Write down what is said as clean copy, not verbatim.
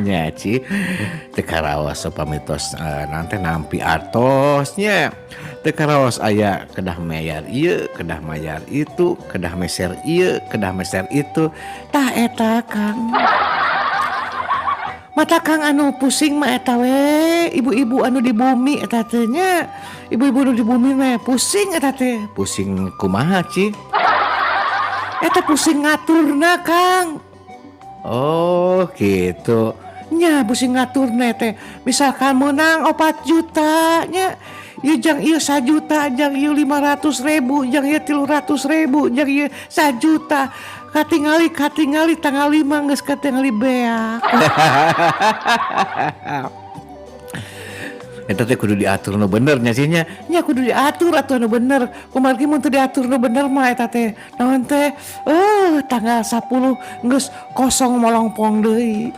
Nya Ci, teu karaos upami tos naon teh nampi artos nya. Teu karaos aya kedah mayar ieu, kedah mayar itu, kedah meser ieu, kedah meser itu. Tah eta Kang. Mata Kang anu pusing mah eta we ibu-ibu anu di bumi eta teh nya. Ibu-ibu anu di bumi mah pusing eta teh. Pusing kumaha, Ci? Eta pusing ngaturna, Kang. Oh, gitu. Nya pusing ngaturna teh. Misalkan menang 4 juta nya. Ieu jang ieu 1 juta, jang ieu 500.000, jang ieu 300.000, jang ieu 1 juta. Katingali katingali tanggal 5 geus katingali beak. Eta teh kudu diatur nu bener nya sih nya. Nya kudu diatur atuh nu bener. Kumargi mun teu diatur nu bener mah eta teh naon teh tanggal 10 geus kosong molongpong deui.